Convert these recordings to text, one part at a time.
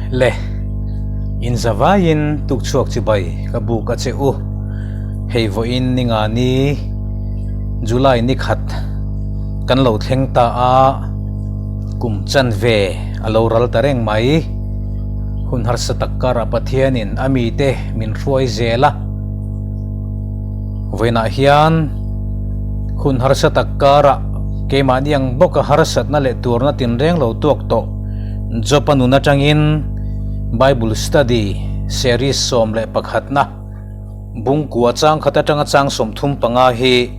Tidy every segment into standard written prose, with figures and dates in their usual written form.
Le, in zavaiin tukchhuak chibai ka buk a che u. Hei vawiin ni nga ni July ni khat kan lo thleng ta a, kum chanve a lo ral ta reng mai. Hun harsa tak karah Pathianin a mite min hruai zel a. Vawiinah hian hun harsa tak karah keimahni ang bawka harsatna leh turna tinreng lo tuak tawh Job-a nun atangin Bible Study Series 11na bungkua chang khat atanga chang 35 hi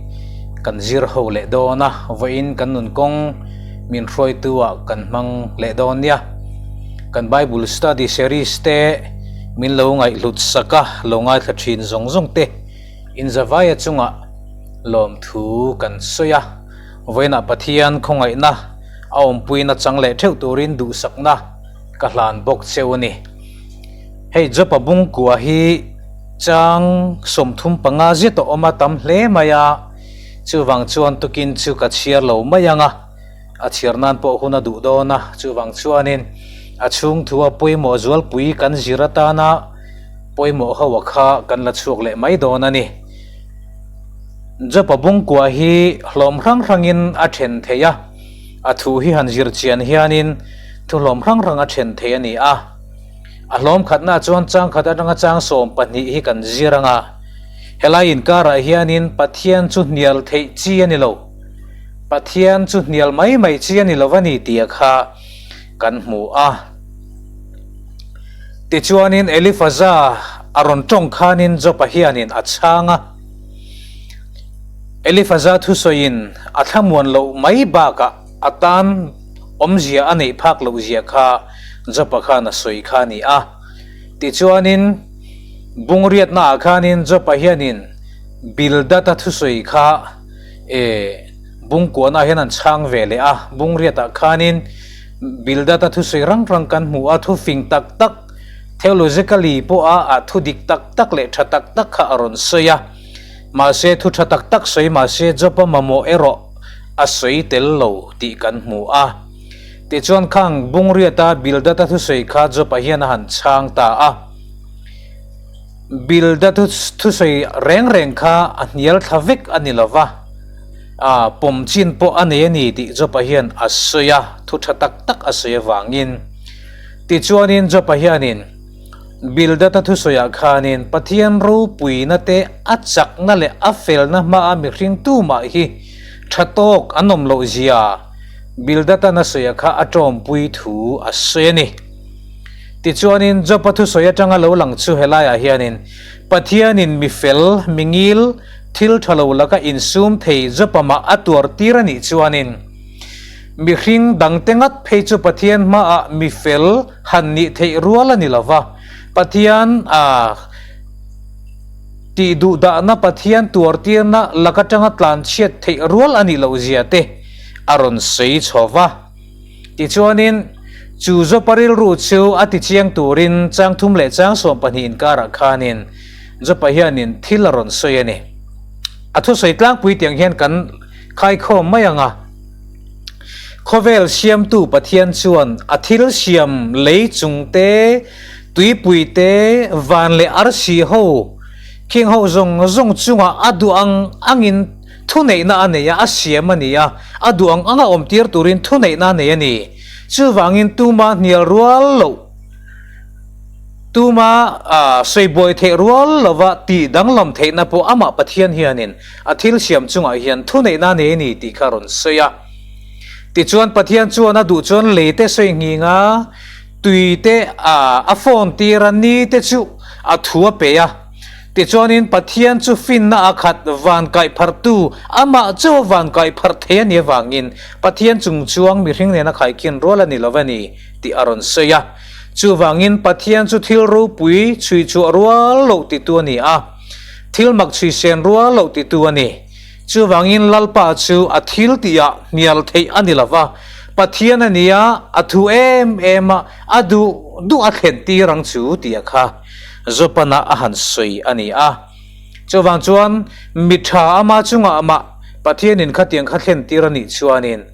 kan zir ho leh dawn a, vawiin kan nun kawng min hruaitu ah kan hmang leh dawn nia. Kan Bible Study Series te min lo ngaihhlut sak a, lo ngaithla thin zawng zawng te inzavaia chungah lawmthu kan sawi a, vawiinah Pathian khawngaihna a awmpuina chang leh theuh turin duhsakna ka hlan bawk cheu a ni. Hei Jopa bungkua hi chang 35 zet a awm a tam hle mai a, chuvang chuan tukin chu ka chhiar lo mai ang a, a chhiar nan pawh hun a duh dawn a, chuvang chuanin a chhung thu a pawimawh zualpui kan zir atana pawimawh ho a kha kan la chhuak leh mai dawn a ni. Jopa bungkua hi hlawm hrang hrangin a then thei a, a thu hi han zir chian hianin thu hlawm hrang hrang a then thei a ni a. A hlawm khatnaah chuan chang khat atanga chang 12 hi kan zir ang a, helai inkarah hianin Pathian chu hnial theih chi a ni lo, Pathian chu hnial mai mai chi a ni lo a ni tih kha kan hmu a. Tichuanin Elifaza a rawn tawng khanin Job-a hianin a chhang a. Elifaza thusawiin a thlamuan loh mai bakah a tan awmzia a neih phak loh zia kha Job-a khan a sawi kha a ni a. Tichuanin bungriatnaah khanin Job-a hianin Bildad-a thusawi kha e bungkuanah hian an chhang ve leh a. Bungriatah khanin Bildad-a thusawi rang rang kan hmu a, thufing tak tak, theologically pawha a thu dik tak tak leh tha tak tak kha a rawn sawi a. Mahse, thu tha tak tak sawi mahse Job-a mamawh erawh a sawi tel lo tih kan hmu a. Tichuan khang Bungriata Bildad-a thusawi kha Job-a hian a han chhang ta a. Bildad thusawi reng reng kha a hnial thla vek a ni lo va, a pawm chin pawh a nei a ni tih Job-a hian a sawi a, thu tha tak tak a sawi avangin. Tichuanin Job-a hianin Bildad-a thusawiah khanin Pathian ropuina te a chakna leh a felna hmaa mihring tumah hi tha tawk an awm loh zia Bildad-a'n a sawi kha a tawmpui thu a sawi a ni. Tichuanin Job-a thusawi atanga lo lang chu helaiah hianin Pathianin mi fel, mi ngil, thil tha lo laka insum thei Job-a mah a tuar tir a nih chuanin mihring dangte ngat phei chu Pathian hmaah mi fel han nih theih rual a ni lo va, Pathian a tih duhdahna Pathian tuar tirna lak atanga tlanchhiat theih rual a nih loh zia te a rawn sawi chho va. Tichuanin, chu Jopa rilru chu a tichiang turin chang thum leh chang 12 inkarah khanin Jopa hianin thil a rawn sawi a ni. A thusawi tlangpui tiang hian kan khaikhawm mai ang a, Khawvel siamtu Pathian chuan a thil siam lei chung te, tuipui te, van leh arsi ho, khing ho zawng zawng chungah a duh ang angin Thuneihna a nei a, a siam a ni a, a duh ang anga awmtir turin thuneihna a nei a ni. Chuvangin tuma hnial rual loh, tuma sawibuai theih rual lova tih danglam theihna pawh amah Pathian hianin a thil siam chungah hian thuneihna a nei a ni tih kha a rawn sawi a. Tichuan Pathian chuan a duh chuan lei te sawi nghing a, tui te a fawn tir a, ni te chu a thu a pe a. Tichuanin Pathian chu finna a khat van kaih pharhtu, amah chu van kaih pharh thei a nih avangin Pathian chung chuang mihring nena khaikhin rual a ni lo a ni tih a rawn sawi a. Chuvangin Pathian chu thil ropui chhui chhuah rual loh titu a ni a, thil mak chhui sen rual loh titu a ni. Chuvangin Lalpa chu a thil tihah hnial theih a ni lo va, Pathian a ni a, a thu em em a, a duh duh a thlen tir ang chu tih a kha. Zopana a han sawi a ni a. Chuvang chuan mi tha ama chungah amah Pathianin khatiang kha thlen tir a nih chuanin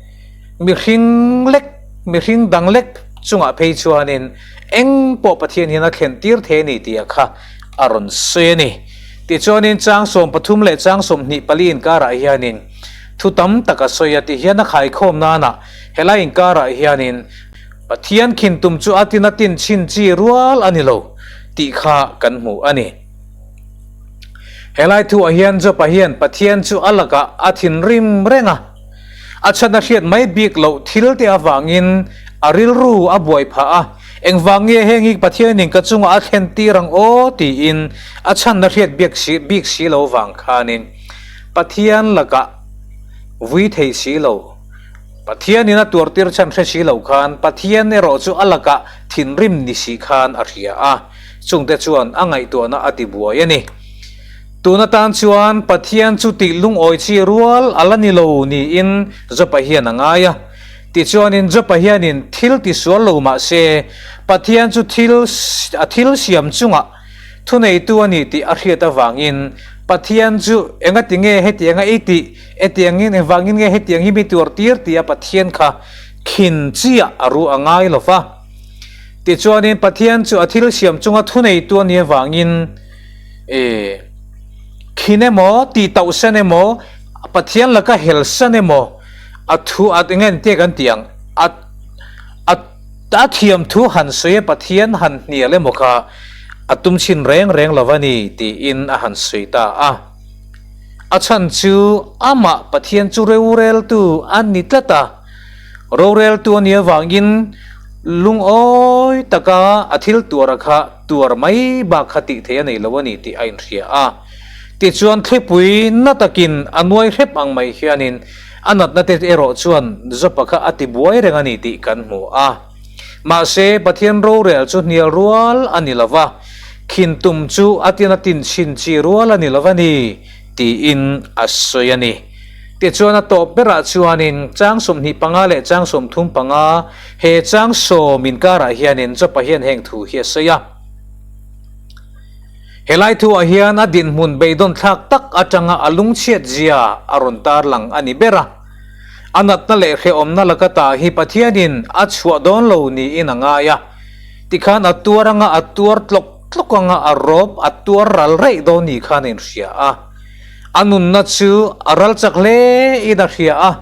mihring lek, mihring dang lek chungah phei chuanin eng pawh Pathian hian a thlen tir thei a ni tih a kha a rawn sawi a ni. Tichuanin chang 13 leh chang 24 inkarah hianin thu tam tak a sawi a ti hian a khaikhawm nana helai inkarah hianin Pathian khin tum chu a tin a tin chhin chi rual a ni lo tih kha kan hmu a ni. Helai thuah hian Job-a hian Pathian chu a lakah a thinrim reng a, a chhan a hriat mai bik loh thil te avangin a rilru a buai phah a, engvang nge heng hi Pathianin ka chungah a thlen tir ang aw tiin a chhan a hriat biak si bik si lo vang khanin Pathian lakah vui thei si lo. Pathianin a tuartir chhan hre si lo khan Pathian erawh chu a lakah thinrim ni si khan a hria a, chungte chuan a ngaihtuahna a tibuai a ni. Tun atan chuan Pathian chu tih lungawi chi rual a la ni lo niin Jopa hian a ngai a. Tichuanin Jopa hianin thil tisual lo mah se, Pathian chu thil a thil siam chungah thuneitu a ni tih a hriat avangin Pathian chu engati nge hetianga i tih, hetiangin engvangin nge hetiang hi mi tuar tir tia Pathian kha khin chiah a ruah a ngai lo va. Tichuanin Pathian chu a thil siam chunga thuneitu a nih avangin e khin emaw, tihtauhsan emaw, Pathian laka helsan emaw a thu a enge an tia kan tih ang a a A thiam thu han sawi a Pathian han hnial emaw kha a tum chhin reng reng lo a ni tiin a han sawi ta a. A chhan chu amah Pathian chu roreltu a ni tlat a, roreltu a nih avangin lungawi taka a thil tuara kha tuar mai bak kha tih theih a nei lo a ni tih a inhria a. Tichuan thlipui na takin a nuai hrep ang mai hianin A natna te erawh chuan Jopa kha a ti buai reng a ni tih kan hmu a. Mahse, Pathian rorel chu hnial rual a ni lo va, khin tum chu a tin a tin chhin chi rual a ni lo va ni, tiin a sawi a ni. Tichuan a tawp berah chuanin chang 25 leh chang 35, he chang sawm inkarah hianin Jopa hian heng thu hi a sawi a. Helai thuah hian a dinhmun beidawn thlak tak atanga a lungchhiat zia a rawn tarlang a ni ber a. A natna leh hrehawmna laka ta hi Pathianin a chhuah dawn lo niin a ngai a. Tikhan a tuar anga a tuar tlawk tlawk anga a rawp a tuar ral reih dawn ni khan a inhria a. A nunna chu a ral chak hle in a hria a.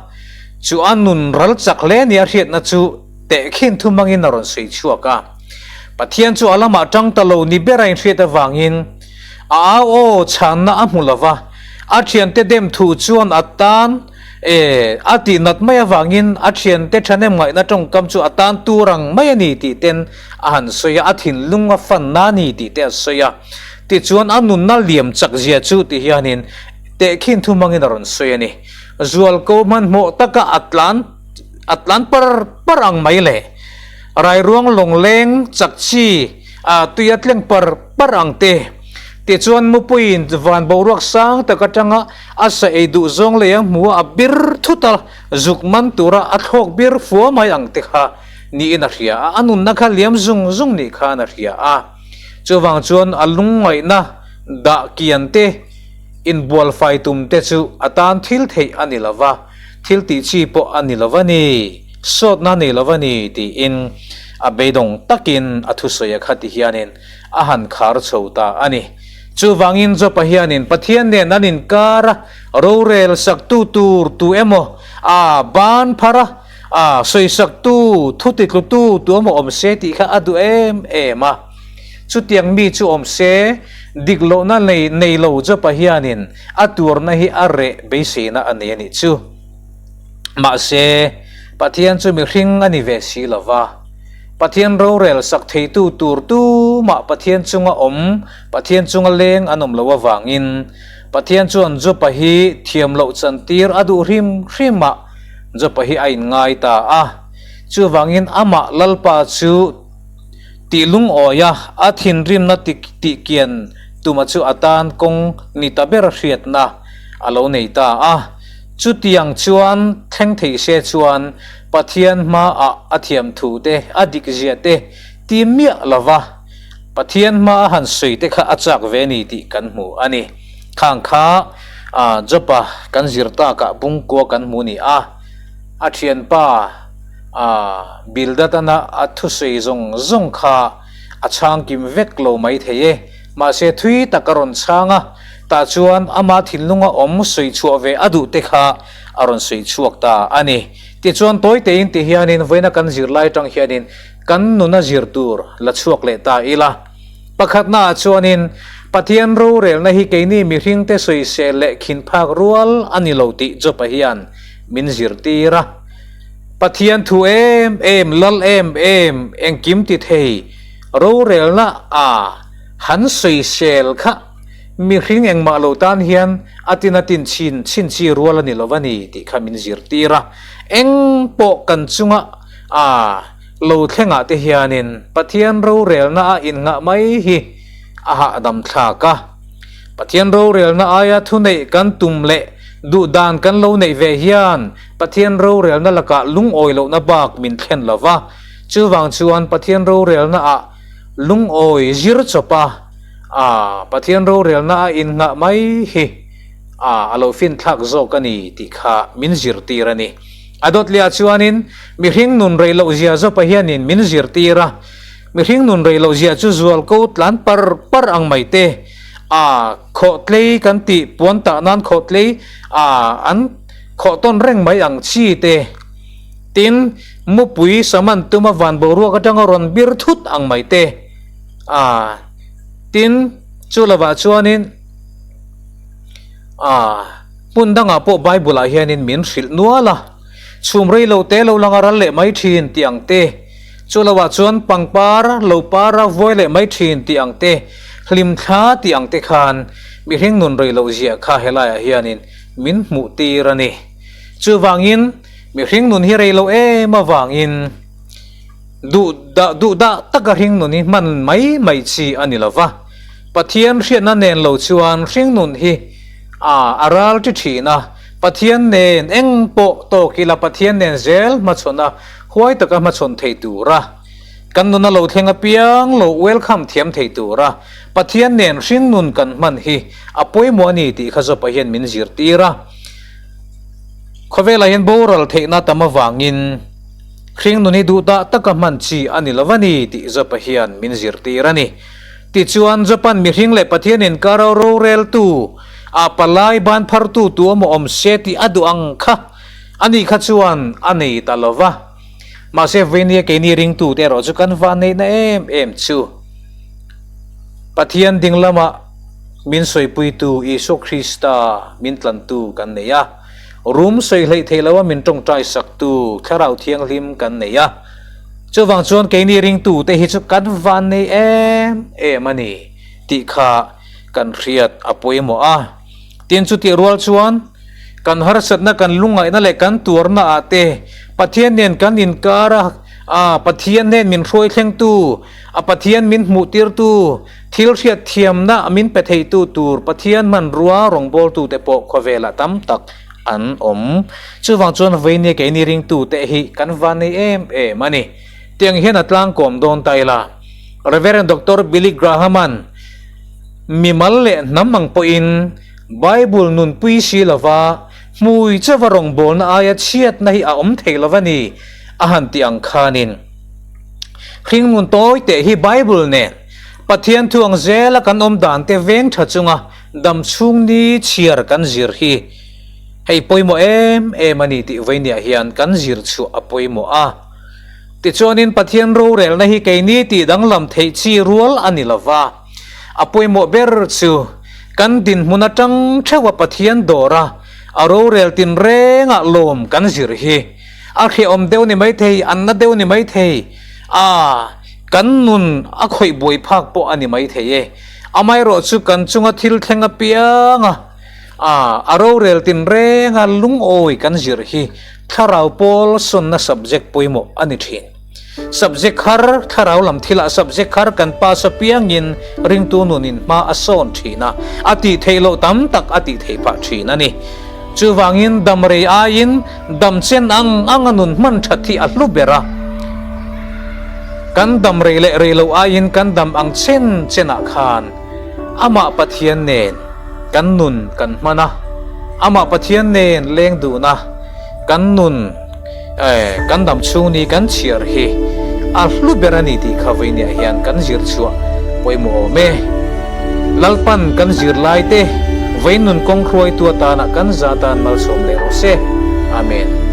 Chu a nun ral chak hle nia hriatna chu Tehkhin thu hmangin a rawn sawi chhuak a. Pathian chu a lamah tang ta lo ni ber a inhriat avangin a au aw chhanna a hmu lo va, a thiante dem thu chuan a tan e a tih nat mai avangin a thiante thahnem ngaihna tawngkam chu a tan tur ang mai a ni tih ten a han sawi a, a thinlung a fanna a ni tih te a sawi a. Tichuan a nunna liam chak zia chu ti hianin tehkhin thu hmangin a rawn sawi a ni. Zualko hmanhmawh taka a tlan. A tlan par par ang mai le. Rairuang lawngleng chak chi a tui a tleng par par ang te. Tichuan mupuiin van boruak sang tak atanga a sa ei duh zawng lei a hmu a, a bir thut a, zuk man tura a thlawk bir fua mai ang te kha niin a hria a, a nunna kha liam zung zung nih khan a hria a. Chuvang chuan a lungngaihna dah kian te, inbualfai tum te chu a tan thil theih a ni lova. Thil tih chi pawh a ni lo va ni, sawtna a nei lo va ni tiin a beidawng takin a thusawi a kha ti hianin a han khar chho ta a ni. Chuvangin Jopa hianin Pathian nen an inkar a, rorel saktu tur tu emaw a ban phar a, a sawisaktu, thu titlutu tu emaw awm se tih kha a duh em em a. Chutiang mi chu awm se, dik lohna nei lo Jopa hianin A tuarna hi a reh beiseina a nei a nih chu. Mahse, Pathian chu mihring a ni ve si lo va. Pathian rorel sak theitu tur tumah Pathian chunga awm, Pathian chunga leng an awm loh avangin, Pathian chuan Jopa hi thiam loh chantir a duh hrim hrim a, Jopa hi a inngai ta a. Chuvangin amah Lalpa chu Tih lungawi a, a thinrimna tihkian tuma chu a tan kawng ni ta ber hriatna a lo nei ta a. Chutiang chuan thleng thei se chuan Pathian hmaah a thiam thu te, a dik zia te ti miah lova Pathian hmaa han sawi te kha a chak ve ni tih kan hmu a ni. Khang kha Job-a kan zir takah bungkua kan hmu ni a, a thianpa. Bildad-ana a thusawi zawng zawng kha a chhang kim vek lo mai thei e. Mahse thui tak a rawn chhang a, tah chuan ama thinlunga awm sawi chhuah ve a duh te kha a rawn sawi chhuak ta a ni. Tichuan tawi tein ti hianin vawiina kan zirlai atang hianin kan nuna zir tur la chhuak leh ta ila. Pakhatnaah chuanin Pathian rorelna hi keini mihringte sawisel leh khin phak rual a ni lo tih Job-a hian min zirtir a. Pathian thu em em, lal em em, engkim ti thei rorelna a han sawisel kha mihring engmah lo tan hian a tin a tin chhin chhin chi rual a ni lo a ni tih kha min zirtir a. Eng pawh kan chunga a Lo thlengah te hianin Pathian rorelna a inngah mai hi a hahdam thlak a. Pathian rorelna aia thuneih kan tum leh duhdan kan lo neih ve hian Pathian rorelna lakah lungawi lohna bak min thlen lo va. Chuvang chuan Pathian rorelna ah lungawi zir chawp a, a Pathian rorelna a inngah mai hi a a lo finthlak zawk a ni tih kha min zirtir a ni. A dawtliah chuanin mihring nun rei loh zia zawpa hianin min zirtir a, mihring nun rei loh zia chu zual ko tlan par par ang mai te, a khawh tlei kan tih puan tah nan khawh tlei a an khawh tawn reng mai ang chi te, tin mupui saman tuma van boruak atanga rawn bir thut ang mai te, a tin chu lovah chuanin a. Hmun dangah pawh Bible-ah hianin min hrilh nual a, chhum rei lo te lo lang a ral leh mai thin tih ang te, chu loah chuan pangpar lo par a vuai leh mai thin tih ang te, hlimthla tih ang te khan mihring nun rei loh ziah kha helaiah hianin min hmuh tir a ni. Chuvangin mihring nun hi rei lo em avangin duh dah duh dah taka hring nun hi hman mai mai chi a ni lo va, Pathian hriatna nen lo chuan hring nun hi A, a ral ti thin a, Pathian nen eng pawh tawk ila Pathian nen zel hmachhawn a, huai taka hmachhawn thei tura, kan nuna lo thleng apiang lo welcome thiam thei tura Pathian nen hring nun kan hman hi a pawimawh a ni tih kha Jopa hian min zirtir a. Khawvelah hian boral theihna tam avangin hring nun hi duhdah taka hman chi a ni lo a ni tih Jopa hian min zirtir a ni. Tichuan, Japan mihring leh Pathian inkar roreltu, a palai ban phartu tu emaw awm se tih a duh ang kha a nih kha chuan a nei ta lo va. Mahse, Vainia keini ringtute erawh chu kan van neihna em em chu Pathian ding lama min sawipuitu Isua Krista min tlantu kan nei a, rum sawi hleih theih loa min tawngtai saktu Thlarau Thianghlim kan nei a. Chuvang chuan keini ringtute hi chu kan van nei em em a ni tih kha kan hriat a pawimawh a. Tin, chutih rual chuan kan harsatna, kan lungngaihna leh kan tuarna ah te Pathian nen kan inkar a, a Pathian nen min hruai thlengtu, a Pathian min hmuhtirtu, thil hriat thiamna min pe theitu tur Pathian hmanrua rawngbawltute pawh khawvelah tam tak an awm. Chuvang chuan Vainia keini ringtute hi kan van nei em em a ni. Tiang hian a tlangkawm dawn ta ila. Rev. Doctor Billy Graham-a'n mimal leh hnam ang pawhin Bible nunpui si lova hmui chauva rawngbawlna aia chhiatna hi a awm thei lova ni a han tih ang khanin hringnun tawi teh hi Bible nen Pathian thu ang zela kan awm dan te veng tha chunga Dam chhung ni chhiar kan zir hi hei pawimawh em em a ni tih vawinia hian kan zir chhuah a pawimawh a. Tichuanin Pathian rorelna hi keini tih danglam theih chi rual a ni lova, a pawimawh ber chu kan dinhmun atang theuha Pathian dawra a rorel tinrengah lawm kan zir hi a hrehawm deuh ni maithei, an na deuh ni maithei a, kan nun a khawih buai phak pawh a ni maithei e. Amaherawh chu kan chunga thil thleng apianga a a rorel tinrenga lungawi kan zir hi thlarau pawl sawnna subject pawimawh a ni thin. Subject har, thlarau lam thilah subject har kan pass apiangin ringtu nunin hma a sawn thin a, a tih theih loh tam tak a tih theih phah thin a ni. Chuvangin dam rei aiin dam chen ang anga nun hman that hi a hlu ber a. Kan dam rei leh rei lo aiin kan dam ang chen chenah khan Amah Pathian nen kan nun kan hman a, Amah Pathian nen leng dun a, kan nun Kan dam chhung ni kan chhiar hi a hlu ber a ni tih kha vawinia hian kan zir chhuah pawimawh awm e. Lalpan kan zirlai te vawiin nun kawng hruaitu atana kan za tan malsawm leh rawh se. Amen.